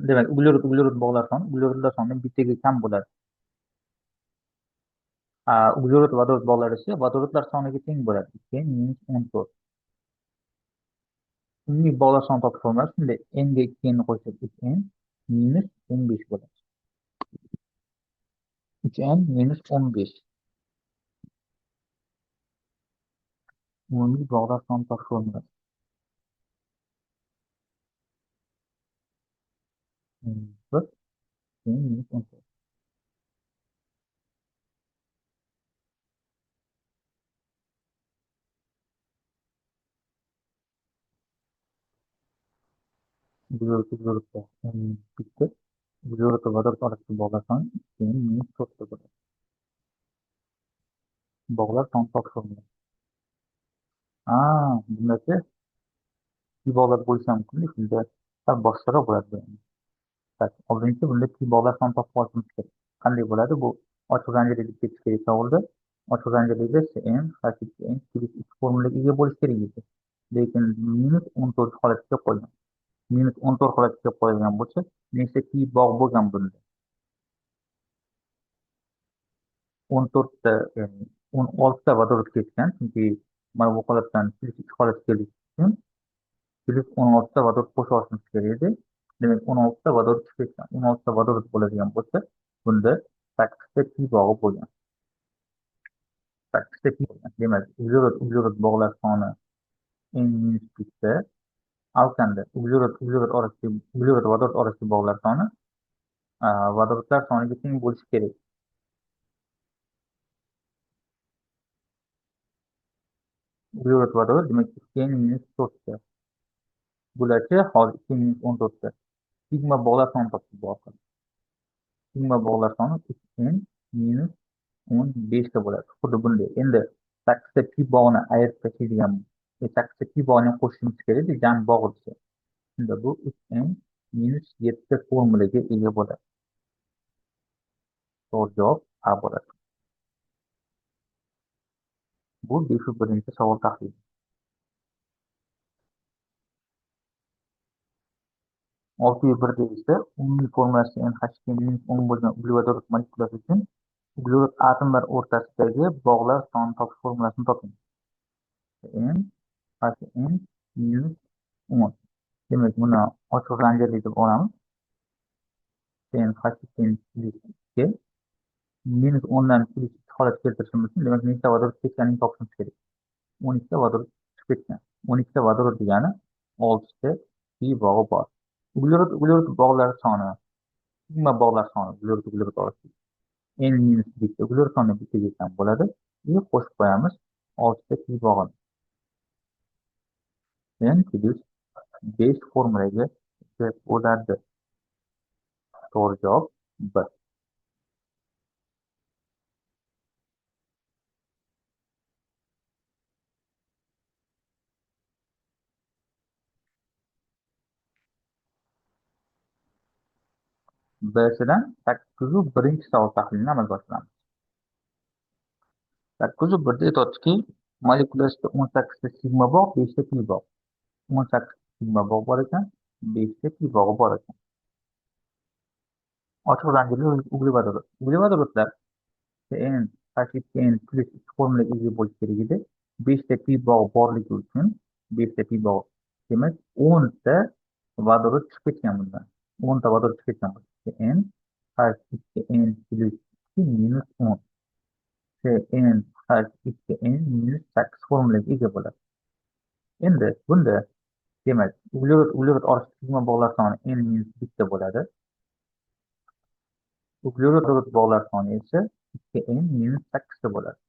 Demak, uglerod uglerod bog'lar soni uglerodlar sonidan bittaga kam bo'ladi. Uglerod vodorod bog'lari esa vodorodlar soniga teng bo'ladi. 2 minus 14. Umumiy bog'lar soni topish formulasi shunday: n ga 2 n qo'shsak 3n minus 15 bo'ladi. 3n minus 15. Umumiy bog'lar soni topish formulasi. 1 minus 14. Uglerod uglerod bog' bitta. Uglerod va vodorod orasidagi bog'lar soni 2 minus 4 ta bo'ladi. Bog'lar soni topish formulasi. Bundachi pi bog'lar bo'lishi ham mumkin, shunda sal boshqacharoq bo'ladi bu. Tak, oldinchi bunda pi bog'lar soni topib olishimiz kerak. Qanday bo'ladi? Bu ochiq zanjirli deb ketish kerak savolda. Ochiq zanjirlikda CnH2n plyus 3 formulaga ega bo'lishi kerak edi. Lekin minus 14 holatga qo'ygan. Minus 14 holatga qo'yilgan bo'lsa, nechta pi bog' bo'lgan bunda? 14 ta, ya'ni 16 ta vodorod ketgan, chunki mana bu holatdan plyus 3 holatga kelish uchun plyus 16 ta vodorod qo'shib olishimiz kerak edi. Demak, 16 ta vodorod chiqib ketgan. 16 ta vodorod bo'ladigan bo'lsa, bunda 8 ta pi bog'i bo'lgan. 8 ta pi bo'lgan. Demak, uglerod uglerod bog'lar soni N minus bitta. Alkanda uglerod uglerod orasidagi uglerod vodorod orasidagi bog'lar soni vodorodlar soniga teng bo'lishi kerak. Uglerod vodorod demak 2n minus 4ta. Bularchi hozir 2 minus 14ta. Sigma bog'lar soni topdik bu orqali. Sigma bog'lar soni 3n minus 15ta bo'ladi. Xuddi bunday. Endi 8ta pi bog'ni ayirib tashlaydigan, 8ta pi bog'ni qo'shishimiz kerak, jam bog' desa. Shunda bu 3n minus 7 formulaga ega bo'ladi. To'g'ri javob A bo'ladi. Bu 501-savol tahlili. 601 esa umumiy formulasi NH2 minus 10 bo'lgan uglevodorod molekulasi uchun uglerod atomlar o'rtasidagi bog'lar sonini topish formulasini toping. N H N minus 10. Demak, buni ochiq zanjirli deb olamiz. N H N plus 2 minus 10 dan plus 2 holat keltirishimiz uchun, demak, nechta vodorod ketganini topishimiz kerak. 12 ta vodorod chiqib ketgan. 12 ta vodorod degani 6 ta pi bog'i bor. Uglerod uglerod bog'lari soni, sigma bog'lar soni uglerod uglerod orasida n minus bitta uglerod soni bittaga kam bo'ladi. И qo'shib qo'yamiz 6 ta pi bog'ini. N plus 5 formulaga ega bo'ladi. To'g'ri javob B. B'sidan 801-savol tahlilini amalga oshiramiz. 801da aytyaptiki, molekulasida 18 ta sigma bog', 5 ta pi bog'. 18 sigma bog' bor ekan, 5 ta pi bog'i bor ekan. Ochiq zanjirli uglevodorod. Uglevodorodlar N H2N plus 2 formulaga ega bo'lishi kerak edi. 5 ta pi bog'i borligi uchun 5 ta pi bog', demak 10 ta vodorod chiqib ketgan bundan. 10 ta vodorod chiqib ketgan. N H2N plus 2 minus 10. N H2N minus 8 formulaga ega bo'ladi. Endi bunda demak uglerod uglerod orasida sigma bog'lar soni N minus bitta bo'ladi. Uglerod bog'lar soni esa 2N minus 8 ta bo'ladi.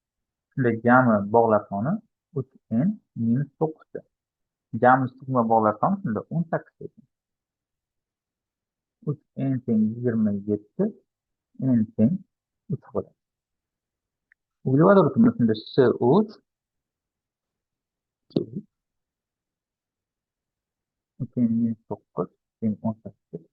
Shunda jami bog'lar soni 3N minus 9 ta. Jami sigma bog'lar soni shunda 18 ta ekan. 3N teng 27, N teng 3 bo'ladi. Uglevodorodimiz shunda S3 3N minus 9 teng 18.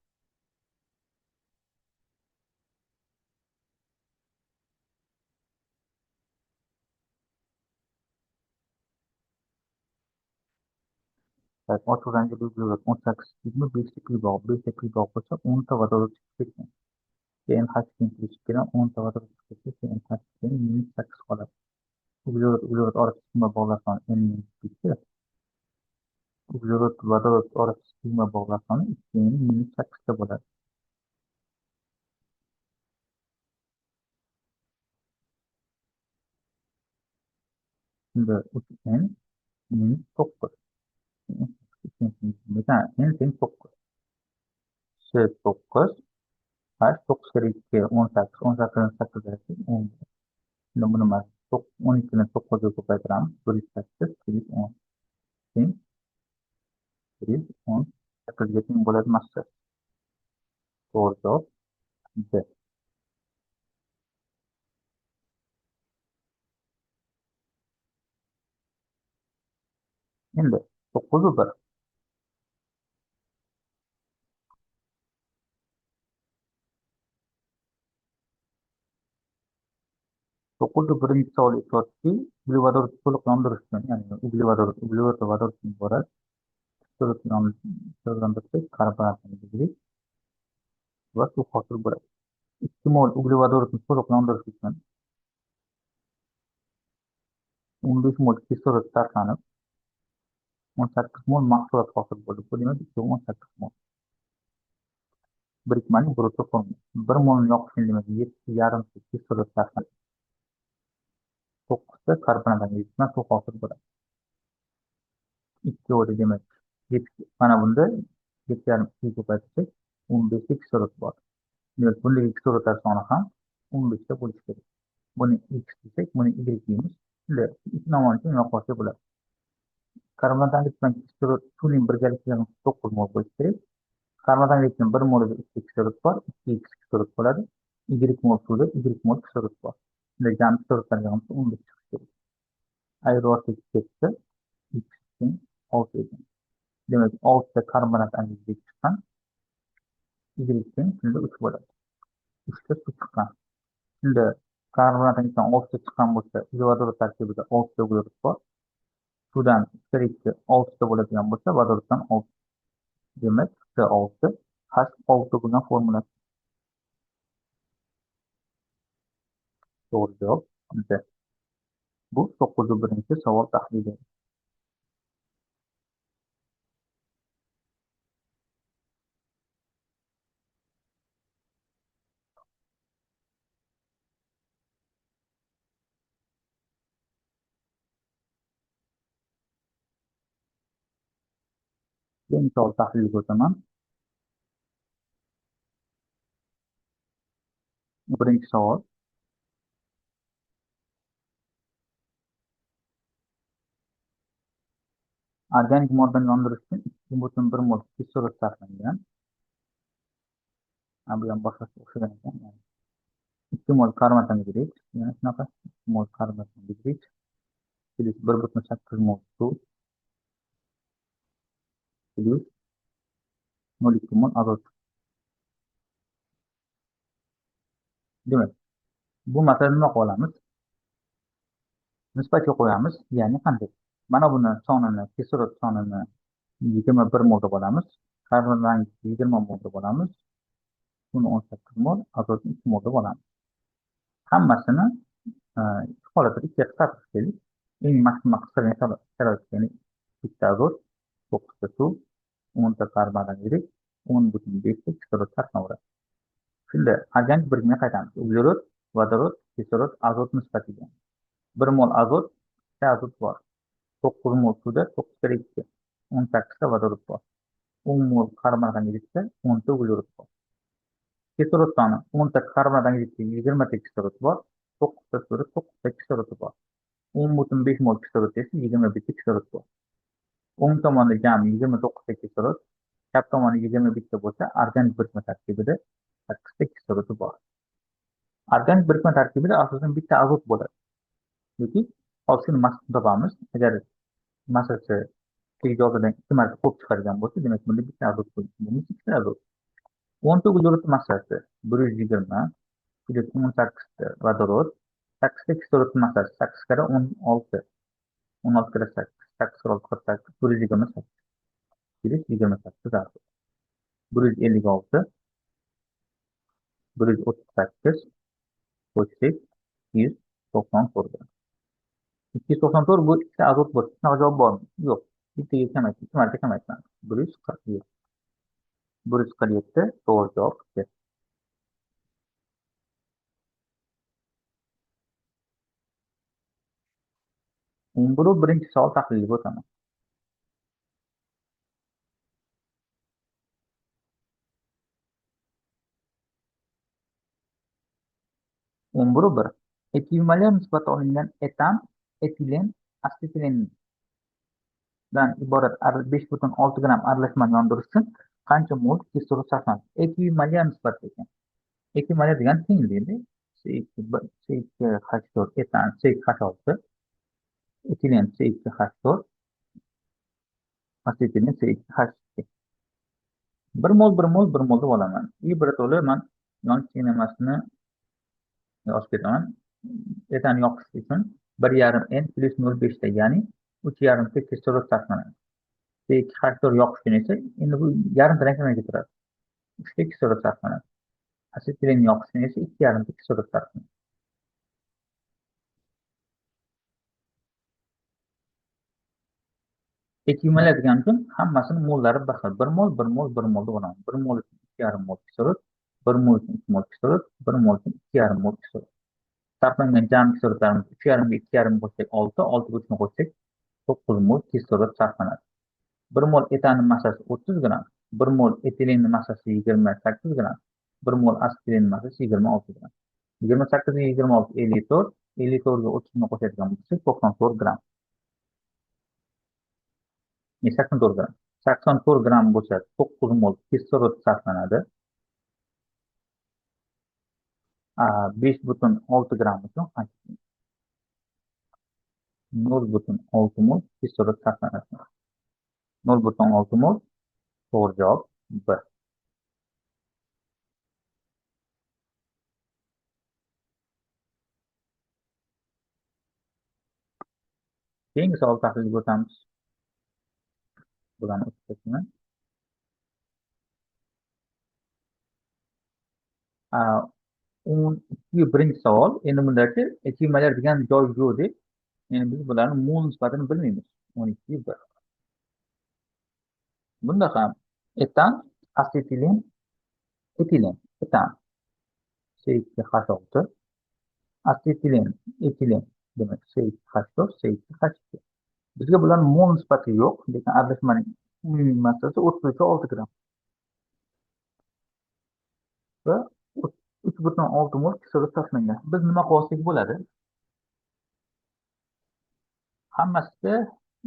Ochiq zanjirli uglerod 18 sigma 5 ta pi bog', 5 ta pi bog' bo'lsa 10 ta vodorod chiqib ketgan. N H2 plus 2 dan 10 ta vodorod chiqib ketsa, N H2 minus 8 qoladi. Uglerod uglerod orasida sigma bog'lar soni N minus bitta. Uglerod vodorod orasida sigma bog'lar soni 2N minus 8 ta bo'ladi. Shunda 3N minus 9. N teng 9. S 9 H 9 kere 2 18, 18 8 10. Shunda buni 12 ni 9 ga ko'paytiramiz. 108 plus 10 teng 118 ga teng bo'ladi massa. To'g'ri javob D. Endi 9 1. 901-savol aytyaptiki, uglevodorodni to'liq yondirish uchun, ya'ni uglevodorod uglerod va vodoroddan iborat kislorod yondirsak, karbonatni berdik va suv hosil bo'ladi. 2 mol uglevodorodni to'liq yondirish uchun 15 mol kislorod sarflanib, 18 mol mahsulot hosil bo'ldi. Bu demak 218 mol. Birikmaning birorta formulasi. 1 molni yoqish uchun demak 7,5 kislorod sarflanib, 9 ta karbonat yetishma suv hosil bo'ladi. Ikkovida demak mana bunda 7,5 ikkiga ko'paytirsak 15 ta kislorod bor. Demak, bundagi kislorodlar soni ham 15 ta bo'lishi kerak. Buni x desak, buni y deymiz. Shunda ikki nomoni nima qilsa bo'ladi? Karbonat angidrid bilan kislorod suvning birgalikda 9 mol bo'lishi kerak. Karbonat angidridning 1 molida 2 kislorod bor, 2x kislorod bo'ladi. Y mol suvda Y mol kislorod bor. Shunda jami kislorodlar yig'indisi 15 chiqishi kerak. Ayirib ketdi, x teng 6 ekan. Demak, 6 ta karbonat angidrid chiqqan. Y teng shunda 3 bo'ladi. 3 ta suv chiqqan. Shunda karbonat angidriddan 6 ta chiqqan bo'lsa, uglevodorod tarkibida 6 ta uglerod bor. Suvdan 2 2 6 ta bo'ladigan bo'lsa, vodoroddan 6. Demak, C6 H6 bo'lgan formulasi. To'g'ri javob D. Bu 9-1-savol tahlili. Keyingi savol tahliliga o'taman. Birinchi savol. Organik moddani yondirish uchun 2,1 mol kislorod sarflangan. Bu ham boshqasi o'xshagan ekan. Ya'ni 2 mol karbonat angidrid, yana shunaqa 2 mol karbonat angidrid plyus 1,8 mol suv plyus 0,2 mol azot. Demak, bu masalani nima qilib olamiz? Nisbatga qo'yamiz, ya'ni qanday? Mana buni sonini, kislorod sonini 21 mol deb olamiz. Karbonat angidrid 20 mol deb olamiz. Buni 18 mol, azotni 2 mol deb olamiz. Hammasini holatda ikkiga qisqartirib kelaylik. Eng maksimal qisqargan sharoit, ya'ni bitta azot, 9 ta suv, 10 ta karbonat angidrid, 10,5 ta kislorod sarflanaveradi. Shunda organik birikmaga qaytamiz. Uglerod, vodorod, kislorod, azot nisbatiga. 1 mol azot, 2 azot bor. 9 mol suvda 9 kere 2, 18 ta vodorod bor. 10 mol karbonat angidridda 10 ta uglerod bor. Kislorod soni 10 ta karbonat angidridda 20 ta kislorod bor, 9 ta suvda 9 ta kislorodi bor. 10,5 mol kislorod esa 21 ta kislorod bor. O'ng tomonda jami 29 ta kislorod, chap tomonda 21 ta bo'lsa, organik birikma tarkibida 8 ta kislorodi bor. Organik birikma tarkibida asosan bitta azot bo'ladi. Yoki hozir shuni massasini topamiz. Agar massasi tegajog'dan 2 marta ko'p chiqargan bo'lsa, demak bunda bitta azot bo'ladi. Bunda ikkita azot. 10 ta uglerod massasi 120 plyus 18 ta vodorod, 8 ta kislorod massasi 8 karra 16. 16 karra 8, 8 karra 48, 128 plyus 28 azot. 156 138 qo'shsak 294. 294 bu ikkita azot bo'lsa, shunaqa javob bormi? Yo'q. Bittaga kamaydi, 2 marta kamaytiramiz. 147. 147 to'g'ri javob. Buni birinchi savol tahliliga o'taman. O'n bir bir. Ekvivalent nisbati olingan etan, etilen, asetilendan iborat 5,6 gramm aralashmani yondirish uchun qancha mol kislorod sarflanadi? Ekvivalent nisbati ekan. Ekvivalent degani tenglikda. C2H4 etan, C2H6, etilen C2H4, asetilen C2H2. 1 mol, 1 mol, 1 mol deb olaman. I bir to'la man yonish tenglamasini yozib ketaman. Etan yoqish uchun 1,5 N plyus 0,5 ta, ya'ni 3,5 ta kislorod sarflanadi. C2H4 yoqish uchun esa endi bu yarimtadan kamayga turadi. 3 ta kislorod sarflanadi. Asetilen yoqish uchun esa 2,5 ta kislorod sarflanadi. Ekvivalent degani uchun hammasini mollari bir xil. 1 mol, 1 mol, 1 mol deb olamiz. 1 mol uchun 2,5 mol kislorod, 1 mol uchun 3 mol kislorod, 1 mol uchun 2,5 mol kislorod. Sarflangan jami kislorodlarimiz 3,5 ga 2,5 qo'shsak 6, 6 ga 3 ni qo'shsak 9 mol kislorod sarflanadi. 1 mol etanning massasi 30 gram, 1 mol etilenning massasi 28 gram, 1 mol asetilenning massasi 26 gram. 28 ga 26 54, 54 ga 30 ni qo'shadigan bo'lsak 94 gram. 84 gram. 84 gram bo'lsa 9 mol kislorod sarflanadi. 5,6 gram uchun qancha? 0,6 mol kislorod sarflanadi. 0,6 mol to'g'ri javob B. Keyingi savol tahliliga o'tamiz. Bularni o'tib. 12 birinchi savol. Endi bundaki echilmalar degan joy yo'q deb, endi biz bularni mol nisbatini bilmaymiz. 12 1. Bunda ham etan, asetilen, etilen, etan C2H6, asetilen, etilen demak C2H4, C2H2. Bizga bularning mol nisbati yo'q, lekin aralashmaning umumiy massasi 33,6 gram. Va 3,6 mol kislorod sarflangan. Biz nima qilsak bo'ladi? Hammasida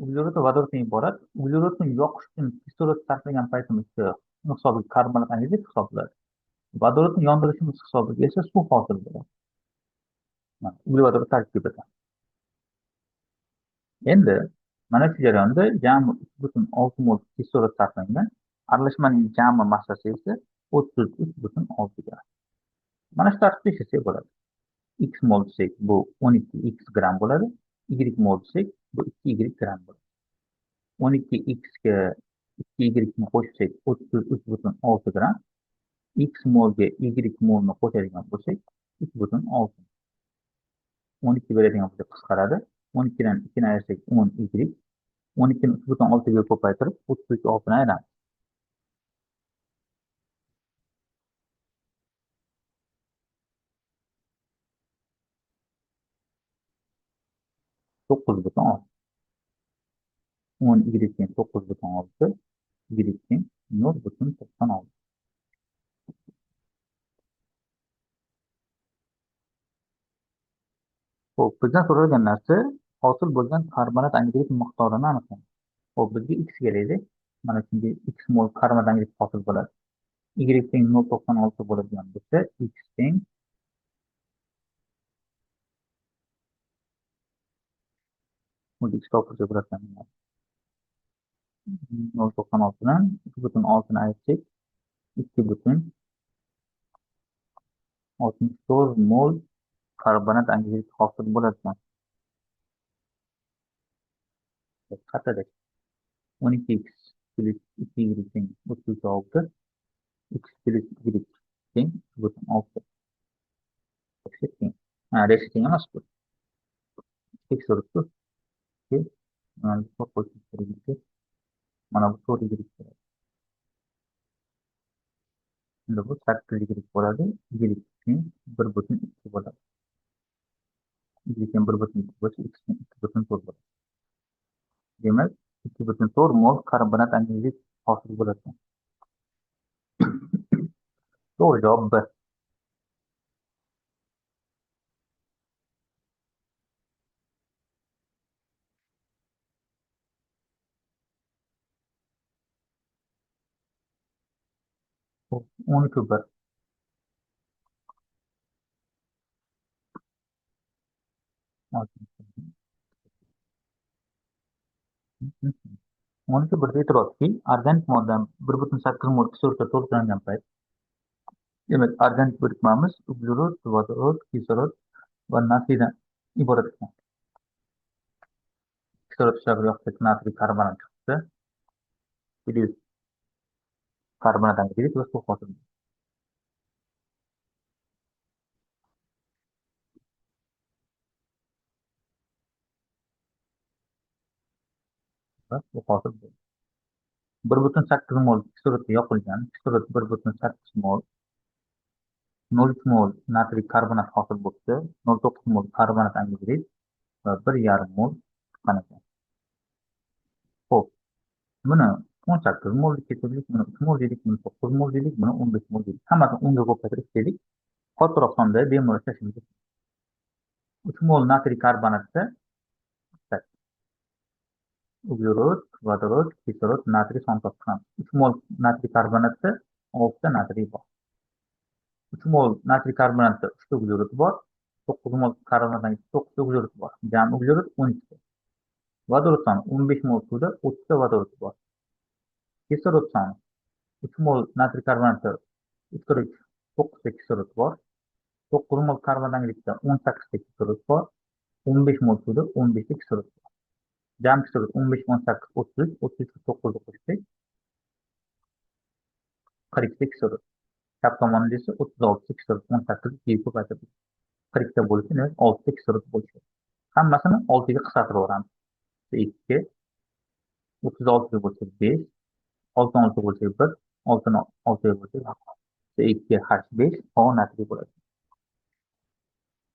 uglerod va vodoroddan iborat. Uglerodni yoqish uchun kislorod sarflagan paytimizda hisobiga karbonat angidrid hisoblanadi. Vodorodni yondirishimiz hisobiga esa suv hosil bo'ladi. Mana uglevodorod tarkibida. Endi mana shu jarayonda jami 3,6 mol kislorod sarflangan. Aralashmaning jami massasi esa 33,6 gram. Mana shu tartibda ishlasak bo'ladi. X mol desak bu 12x gram bo'ladi. Y mol desak bu 2y gram bo'ladi. 12x ga 2y ni qo'shsak 33,6 gram. X molga Y molni qo'shadigan bo'lsak 3,6. 12 beradigan bo'lsak qisqaradi. 12 dan 2 ni ayirsak 10y. 12 ni 3,6 ga ko'paytirib 33,6 ni ayiramiz. 9,6. 10 y teng 9,6, y teng 0,96. Xo'p, bizdan so'ralgan narsa hosil bo'lgan karbonat angidrid miqdorini aniqlang. Xo'p, bizga x kerak. Mana shunga x mol karbonat angidrid hosil bo'ladi. Y teng 0,96 bo'ladigan bo'lsa, x teng x topilsa bo'ladi. 0,96 dan 2,6 ni ayirsak 2,64 mol karbonat angidrid hosil bo'ladi. Qayerda 12x plus 2y teng 36, x plus y teng 2,6. Teng. Ha, reshi teng emas bu. Tekshiribdi. Mana bu qo'shib, mana bu 4 y bo'ladi. Endi bu 8 y bo'ladi. Y teng 1,2 bo'ladi. Y teng 1,2 bo'lsa, x teng 2,4 bo'ladi. Demak, 2,4 mol karbonat angidrid hosil bo'ladi. To'g'ri javob B. 13 1. 13 birda aytilyaptiki, organik modda 1,8 mol kislorodga to'ldirilgan payt, demak, organik birikmamiz uglerod, vodorod, kislorod va natriydan iborat ekan. Kislorod ishlab yoqsak natriy karbonat chiqdi. Plyus karbonat angidrid va suv hosil bo'ldi. Va suv hosil bo'ldi. 1,8 mol kislorodga yoqilgan, kislorod 1,8 mol, 0,3 mol natriy karbonat hosil bo'libdi, 0,9 mol karbonat angidrid va 1,5 mol chiqqan ekan. Xo'p, Buni 18 mol keltirdik, buni 3 mol dedik, buni 9 mol dedik, buni 15 mol dedik. Hammasini 10 ga ko'paytirib dedik. Kattaroq sonda bemalol ishlashimiz mumkin. 3 mol natriy karbonatda uglerod, vodorod, kislorod, natriy son topib. 3 mol natriy karbonatda 6 ta natriy bor. 3 mol natriy karbonatda 3 ta uglerod bor. 9 mol karbonatdan 9 ta uglerod bor. Jami uglerod 12 ta. Vodorod soni 15 mol suvda 30 ta vodorod bor. Kislorod soni 3 mol natriy karbonatda 3 kira 3 9 ta kislorod bor. 9 mol karbonat angidridda 18 ta kislorod bor. 15 mol suvda 15 ta kislorod bor. Jami kislorod 15 18 33, 33 ga 9 ni qo'shsak 42 ta kislorod. Chap tomonda esa 36 ta kislorod, 18 ga ko'paytirdik. 42 ta bo'lishi, demak 6 ta kislorod bo'lishi. Hammasini 6 ga qisqartiraveramiz. 2 36 ga bo'lsak 5, 6 ni 6 bo'lsak 1, 6 ni 6 ga bo'lsak 2 H5 O natriy bo'ladi.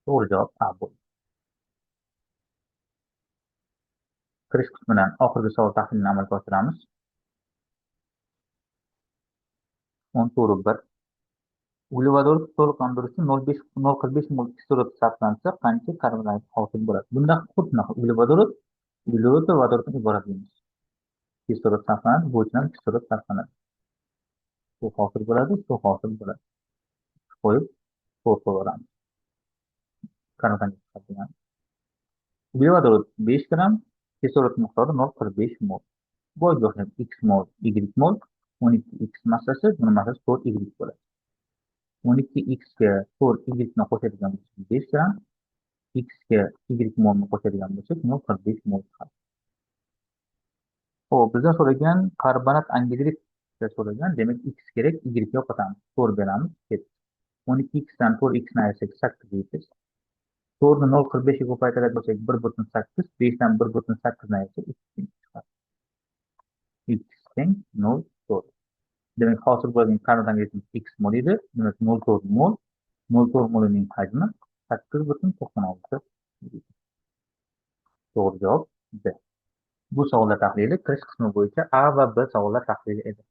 To'g'ri javob A bo'ldi. Kirish qismidan oxirgi savol tahlilini amalga oshiramiz. 10 to'g'ri 1. Uglevodorod to'liqlantiruvchi 0,45 mol kislorod sarflansa qancha karbon hosil bo'ladi? Bunda xuddi shunaqa uglevodorod, uglerod va vodoroddan iborat deymiz. Kislorod sarflanadi, bu uchun ham kislorod sarflanadi. Suv hosil bo'ladi, suv hosil bo'ladi. Qo'yib, to'rt qo'yaveramiz. Karbon. Uglevodorod 5 gramm, kislorod miqdori 0,45 mol. Boyagi o'xshab x mol, y mol, 12x massasi, buni massasi 4y bo'ladi. 12x ga 4y ni qo'shadigan bo'lsak 5 gramm, x ga y molni qo'shadigan bo'lsak 0,45 mol chiqadi. Xo'p, bizdan so'ragan karbonat angidrid so'ragan, demak x kerak, y ga yo'qotamiz. 4 beramiz, ketdi. 12x dan 4x ni ayirsak 8 deymiz. 4 ni 0,45 ga ko'paytiradigan bo'lsak 1,8, 5 dan 1,8 ni ayirsak 3 teng chiqadi. X teng 0,4. Demak, hosil bo'lgan karbonat angidridimiz x mol edi. Demak, 0,4 mol. 0,4 molining hajmi 8,96. To'g'ri javob D. Bu savollar tahlili kirish qismi bo'yicha A va B savollar tahlili edi.